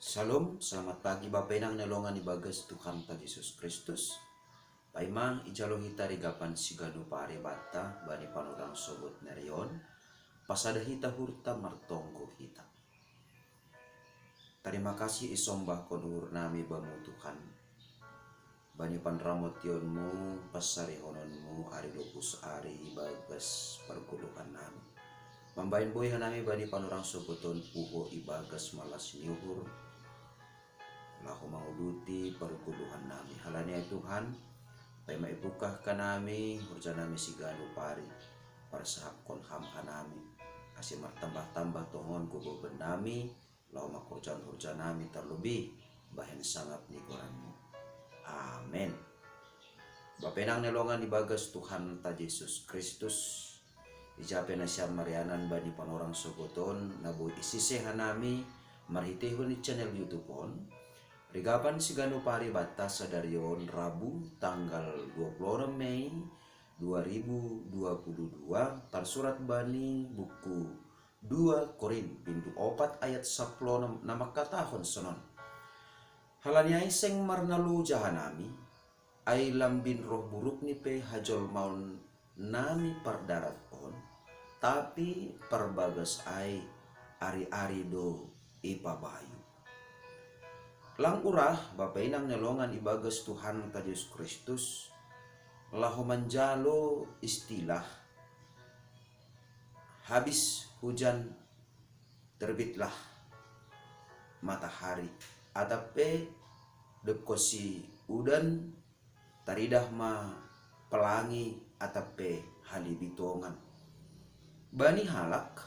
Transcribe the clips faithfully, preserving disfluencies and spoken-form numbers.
Shalom, selamat pagi Bapa Inang na longan ibagas Tuhanta Jesus Kristus. Paima ijalo hita rigapan siganu pari banta bani panorang sogot nerion, pasada hita hurta martonggo hita. Tarima kasih isombahkon uhur nami bamu Tuhan, bani panramotionmu, pasarihononmu ari dopus ari ibagas pargoluhan nami. Mambahen boi hanami bani panorang sogoton puho ibagas malas ni uhur, laho manguduti pargoluhan nami. Halani ai Tuhan, paima ipungkah hanami horja nami siganu pari, parsahapkon Ham hanami, ase martambah-tambah tongon gogoben nami, laho mangkorjahon horja nami tarlobih bahen sangap ni goranmu. Amen. Bapa Inang na longan ibagas Tuhanta Jesus Kristus, ija pe nasiam marianan bani panorang sogoton na boi isise hanami marhiteihon ni channel YouTube on, rigapan siganu pari banta sadari on Rabu tanggal dua puluh enam Mei dua ribu dua puluh dua, tarsurat bani buku dua Korin bindu opat ayat sapuluh onom na mangkatahon sonon: Halani ai seng marnaloja hanami, ai lambin roh burukni pe hajolmaon nami pardarat on, tapi parbagas ai ari-ari do ipabayu. Lang urah Bapa Inang na longan ibagas Tuhanta Jesus Kristus, laho manjalo istilah habis hujan terbitlah matahari, atap pe dob konsi udan taridah ma pelangi atap pe halibitongan. Bani halak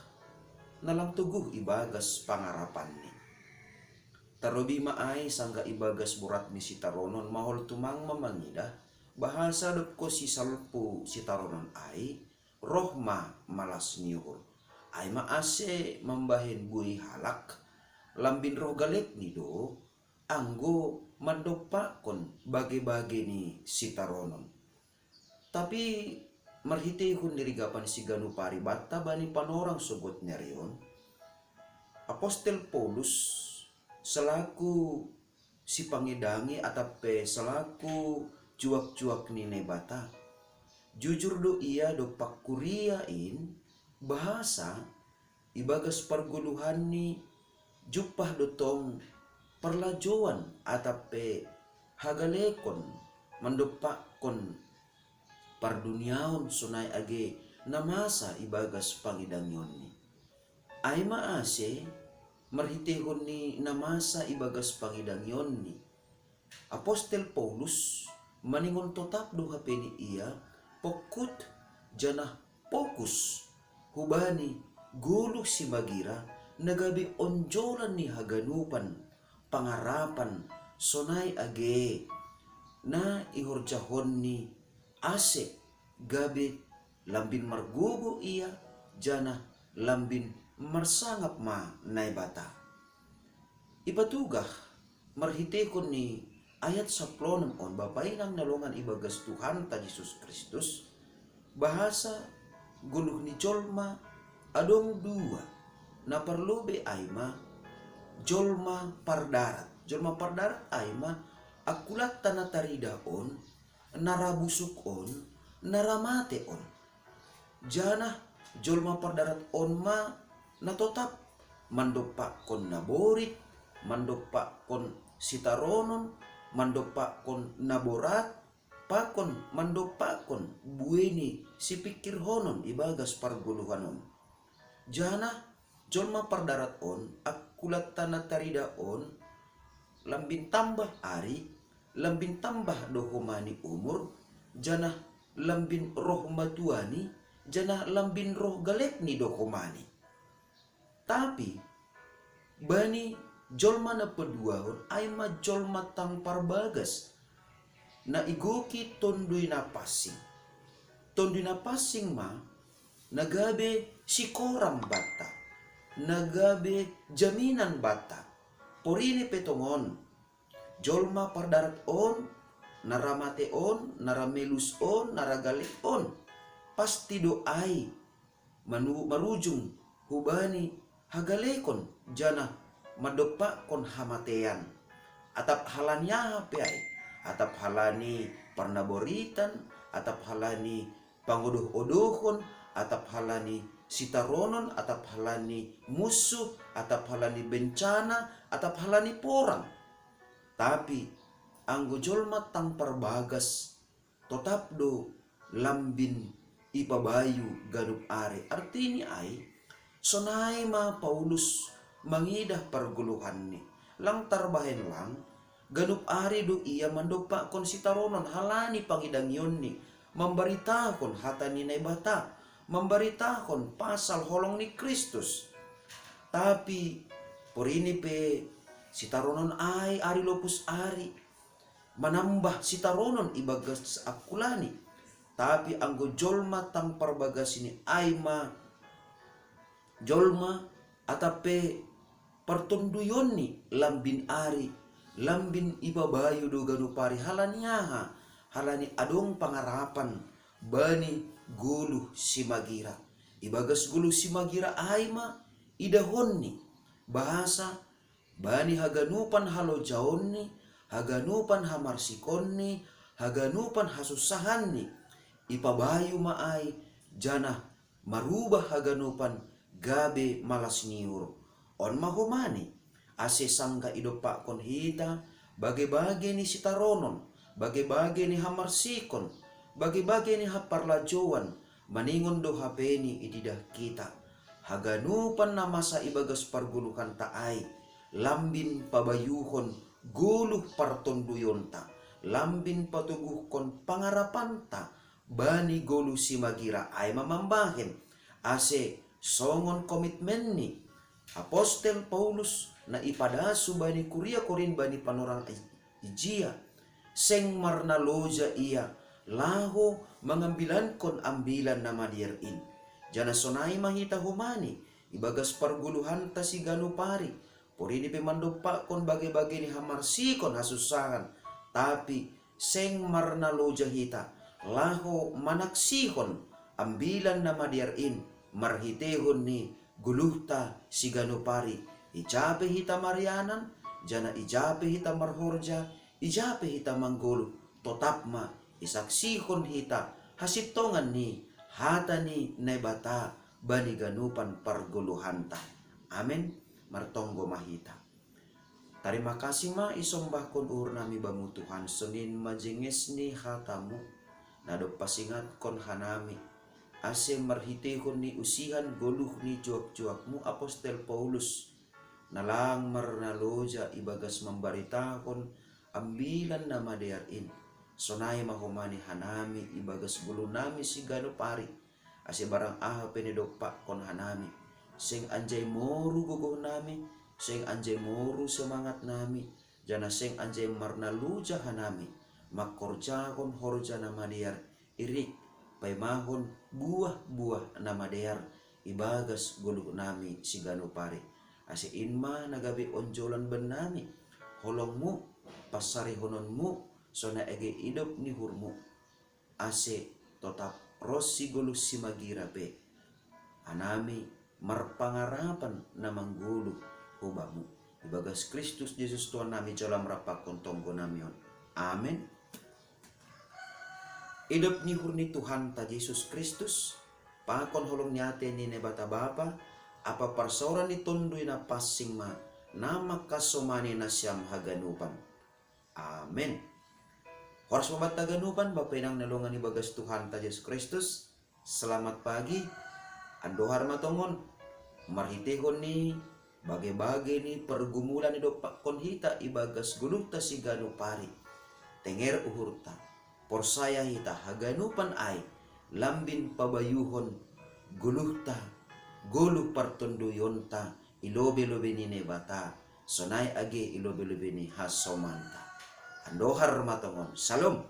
na lang toguh ibagas pangarapanni. Tarlobih ma ai sanggah ibagas borat ni sitaronon mahol tumang ma mangidah, bahasa dob konsi salpu sitaronon ai, roh ma malas ni uhur. Ai ma ase mambahen buei halak, lambin roh galekni do, anggo mandompakkon bage-bage ni sitaronon. Tapi marhiteihon ni rigapan siganu pari banta bani panorang sogot nerion, Apostel Paulus selaku sipangidangi atap pe selaku juak-juak ni Naibata, jujur do ia dompak kuria in, bahasa ibagas pargoluhanni jumpah do tong parlajoan atap pe hagalekon mandompakkon parduniaon sonai age na masa ibagas pangidangionni. Ai ma ase marhiteihon ni na masa ibagas pangidangionni, Apostel Paulus maningon totap do hape ni ia pongkut janah fokus hubani goluh simagira na gabe onjolan ni haganupan pangarapan sonai age na ihorjahonni, ase gabe lambin margogo ia janah lambin marsangap ma Naibata. Ipatugah marhiteihon ni ayat sapuluh onom on Bapa Inang na longan ibagas Tuhanta Jesus Kristus, bahasa goluh ni jolma adong dua, na parlobei ai ma jolma pardarat. Jolma pardarat ai ma angkulanta na tarida on, na ra busuk on, na ra mate on. Janah jolma pardarat on ma na totap mandompakkon na borit, mandompakkon sitaronon, mandompakkon na borat, pakon mandompakkon buei ni sipingkirhonon ibagas pargoluhan on. Janah jolma pardarat on, angkulanta na tarida on, lambin tambah ari, lambin tambah do homa ni umur, janah lambin roh matuani, janah lambin roh galekni do homani. Tapi bani jolma na paduahon ai ma jolma tang parbagas, na igoki Tonduy Napansing. Tonduy Napansing ma na gabe sikoram banta, na gabe jaminan banta. Porini pe tongon, jolma pardarat on, na ra mate on, na ra melus on, na ra galek on, pasti do ai manu-, marujung hubani hagalekon janah mandompakkon hamatean. Atap halani aha pe ai, atap halani parnaboritan, atap halani pangodoh-odohon, atap halani sitaronon, atap halani musuh, atap halani bencana, atap halani porang. Tapi anggo jolma tang parbagas, totap do lambin ipabayu ganup ari. Artini ai, sonai ma Paulus mangidah pargoluhanni. Lang tarbahen lang, ganup ari do ia mandompakkon sitaronon halani pangidangionni, mambaritahon hata ni Naibata, mambaritahon pasal holong ni Kristus. Tapi porini pe sitaronon ai ari lopus ari, manambah sitaronon ibagas angkulani. Tapi anggo jolma tang parbagasni ai ma jolma atap pe partonduyonni lambin ari, lambin ipabayu do ganup ari. Halani aha? Halani adong pangarapan bani goluh simagira. Ibagas goluh simagira ai ma idahonni bahasa bani haganupan halojaonni, haganupan hamarsikonni, haganupan hasussahanni, ipabayu ma ai, janah marubah haganupan gabe malas ni uhur. On ma homani, ase sanggah idompakkon hita bage-bage ni sitaronon, bage-bage ni hamarsikon, bage-bage ni haparlajouan, maningon do hapeni ididah hita. Haganupan na masa ibagas pargoluhanta ai, lambin pabayuhon goluh partonduyonta, lambin patoguhkon pangarapanta bani goluh simagira ai ma mambahen, ase songon komitmen ni apostel Paulus na ipadasu bani kuria Korint bani panorang i-, ijia, seng marnaloja ia laho mangambilankon Ambilan Namadear in. Janah sonai ma hita homani ibagas pargoluhanta siganup ari, porini pe mandompakkon bage-bage ni hamarsikon hasussahan, tapi seng marnaloja hita laho manaksihon Ambilan Namadear in marhiteihon ni goluhta siganup ari. Ija pe hita marianan, janah ija pe hita marhorja, ija pe hita manggoluh, totap ma isaksihon hita hasintongan ni hata ni Naibata bani ganupan pargoluhanta. Amen. Martonggo ma hita. Tarima kasih ma isombahkon uhurnami Bamu Tuhan, songon i ma jenges ni hataMu, na dob pasingatkon hanami, ase marhiteihon ni usihan goluh ni juak-juakMu apostel Paulus, na lang marnaloja ibagas mambaritahon Ambilan Namadear in. Sonai ma homani hanami ibagas goluhnami siganup ari, ase barang aha pe na idompakkon hanami, seng anjai moru gogohnami, seng anjai moru semangatnami, janah seng anjai marnaloja hanami, mangkorjahon horja na madear, irik paimahon buah-buah na madear ibagas goluhnami siganup ari. Ase in ma na gabe onjolan bannami, holongMu, pansarihononMu, sonai age idop ni uhurMu, ase totap ronsi goluh simagira pe hanami marpangarapan na manggoluh hu Bamu. Ibagas Kristus Jesus Tuhannami, jalo ma rap pakon tonggonami on. Amen. Idop ni uhur ni Tuhanta Jesus Kristus, pakon holong ni atei ni Naibata Bapa, ampa parsaoran ni Tonduy Napansing ma, na mangkasomani nasiam haganupan. Amen. Horas ma banta haganupan, Bapa inang na longan ibagas Tuhanta Jesus Kristus. Selamat pagi. Andohar ma tongon, marhiteihon ni bage-bage ni pergumulan na idompakkon hita ibagas goluhta siganup ari, tenger uhurta, porsaya hita haganupan ai lambin pabayuhon goluhta, goluh partonduyonta i lobe-lobe ni Naibata, sonai age i lobe-lobe ni hasomanta. Andohar ma tongon. Salom.